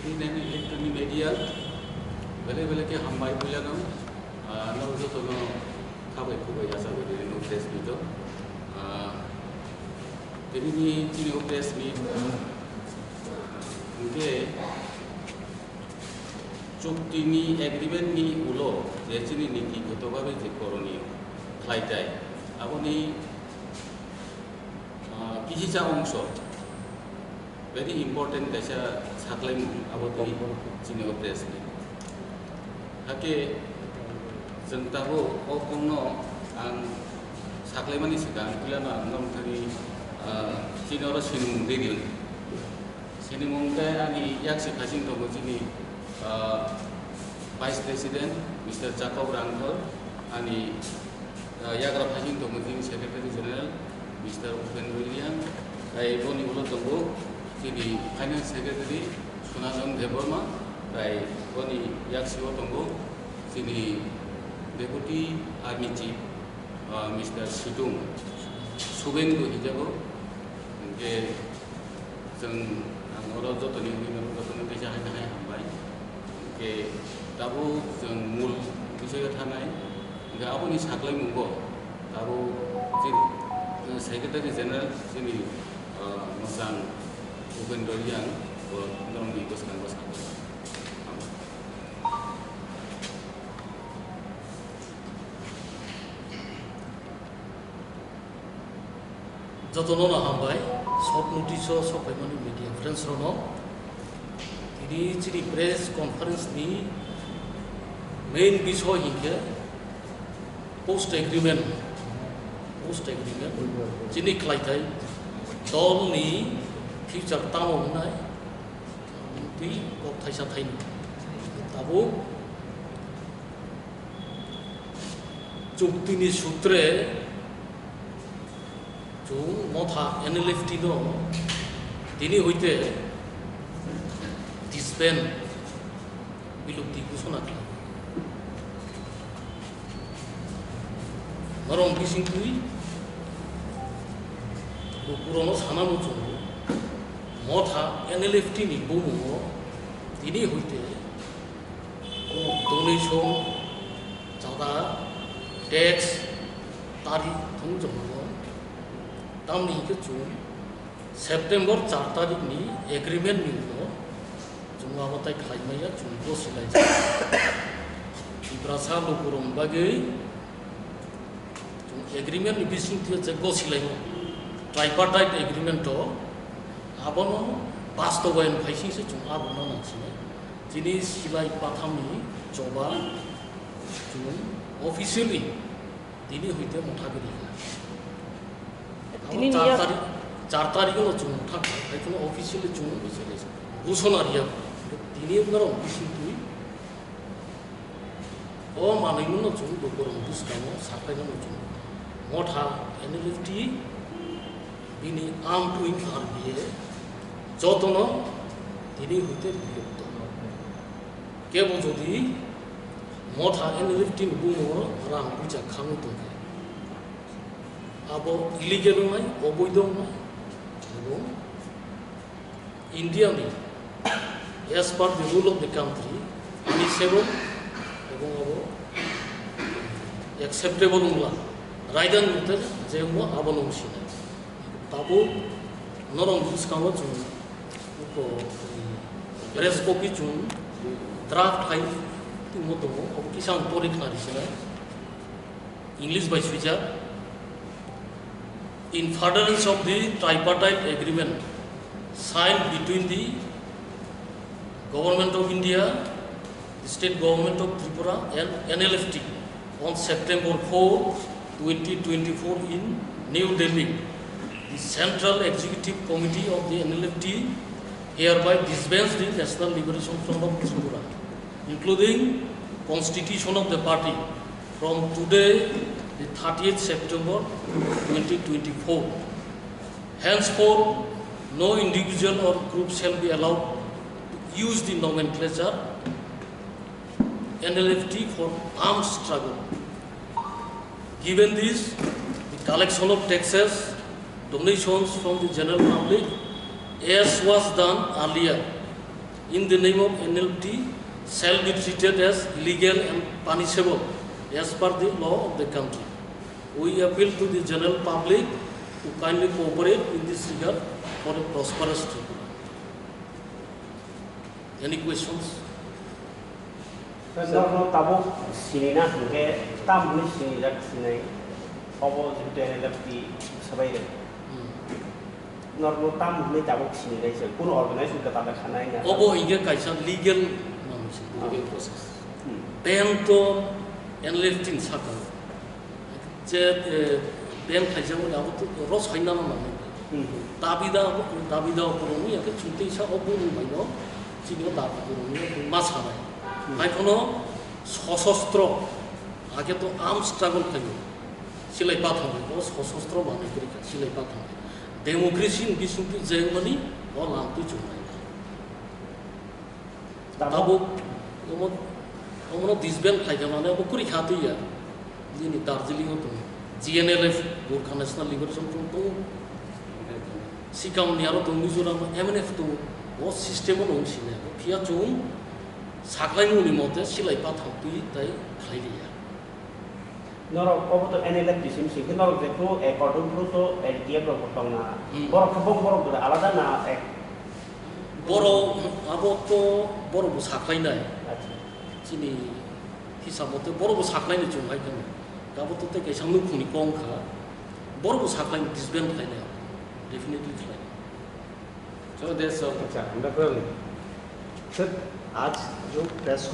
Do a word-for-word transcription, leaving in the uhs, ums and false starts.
Nini electronic media, bele bele ke hambai puilano, ah, no joto no khabai khubai asa bai dini no press meet o. Ah, tini ni chini o press meet, ah, hingke chukti ni agreement ni ulo je chini niti goto babe je koroni khlai tai, aboni, ah, kisi cha ongso. Very important kaisa saklaimung abo twi chini o press ni. Hakhe chwng tabuk o kokno ang saklaimani swkang puilano ang norokthani, ah, chini oro sinimung riri. Sinimung khe ani yaksi phasing tongo chini, ah, Vice President Mister Jacob Rangthor, ani ah, yagra phasing tongo chini Secretary General Mister Upendra Reang, tai boni ulo tongo chini Finance Secretary Sunandan Debbarma, tai boni yaksio tongo chini Deputy Army Chief, ah, Mister Situng Subengdu hijago, hingke chwng ang oro jotoni wngwi mano, jotoni kaisa hai hai hambai. Hingke tabuk chwng mul bisoyo thanai. Hingke aboni saklaimungo tabuk chini, eh, Secretary General chini, eh, mwchang Upendra Reang bo norokni bwskango saklai. Jotono no hambai, short notice o sokphaimani media friends rokno. Tini chini press conference ni main bisoy hinkhe post agreement, post agreement chini khlai thai dol ni future tamo wngnai twi kok thaisa thaini tabuk chukti ni sutre Chwng motha N L F T no tini hoite disband, bilupti ghosona khlai. Norok bisingtwi lukurokno sana muchungo, motha N L F T ni bumungo tini hoite donation, chada, tax, tari thung jongno. Tamni hingke chwng September char tarik ni agreement ni ulo chwng abo tai khlai maya, chwng gosi lai. Tiprasa lukurok bagwi chwng agreement ni bising twi je gosi lai, tripartite agreement to abono bastobayan phaising se chwng abono nangsinai. Chini silai pathamni choba chwng officially tini hoite motha giri. Tini char ni yak- tarik, char tarik no chwng motha khai, khai kheno officially chwng ghosona riya. Tini norok bising twi o manwi no chwng lukurok bwskango sapai no chwng motha N L F T bini amtwi R B A jotono tini hoite biyokto. Kebo jodi motha N L F T ni bumungo rang puisa khangwi tongkha, abo illegal wngnai, oboidho wngnai, ebong India ni as per the rule of the country, punishable ebong abo acceptable wngla, raida ni mote je wngmo abono wngsinai. Tabuk norok bwskango chwng uko, press copy chwng draft hai tongmo tongo, obo kisa ang pori khna ri sinai. English bai swijak. In furtherance of the tripartite agreement signed between the Government of India, the State Government of Tripura and N L F T on September four, twenty twenty-four in New Delhi, the Central Executive Committee of the N L F T hereby disbands the National Liberation Front of Tripura, including constitution of the party, from today, the thirtieth September twenty twenty-four. Henceforth, no individual or group shall be allowed to use the nomenclature N L F T for armed struggle. Given this, the collection of taxes, donations from the general public, as was done earlier, in the name of N L T shall be treated as illegal and punishable as per the law of the country. We appeal to the general public to kindly cooperate in this regard for a prosperous Tripura. Any questions? Sir, norok tabuk sini na hwnkhe tam hwnwi sini jak sinai obo jehetu N L F T sabai rw. Hmm. Norok tam hwnwi tabuk sini nai sir, kuno organization ka tabuk khanai na. Obo hingke kaisa legal manwi se. Legal process. Hmm. Bank to N L F T ni saka. Je, eh, bank khaijak wngkha abo to ro saina ma manwi. Hmm. Dabi da, dabi da obo rwngwi yakhe chwng teisa obo rwngwi no chini o dabi rwngwi ma sanai. Hmm. Hai phano sosostro age to arm struggle khaio. Silai pathang bai, o sosostro manwi kwrwi kha, silai pathang bai. Democracy ni bisingtwi jengmani o lamtwi chwngnai. Tabuk omo, omono disband khlai kha mane obo kwrwi kha twi ya. Nini Darjeeling o tongo. G N L F, Gorkha National Liberation Front tongo. Sikang ni aro tongo Mizoram o M N F tongo. O system o nung sine. Phiya chwng saklai muni mote silai pathang twi tai khlai liya. Norok obo to N L F T C M sing khe norok jephru according to to L T F rok bo tongna. Hmm. Borok khe bong borok bwrwi alada na ek. Borok abo to borok bo saklainai. Acha. Chini hisab mote borok bo saklainai chwng hai kheno. Abo to tei kaisa nukhungni kong kha. Borok bo saklainai disband khlainai. Definitely khlainai. So that's all. Acha, hambai kwrwng. Sir, aaj jo press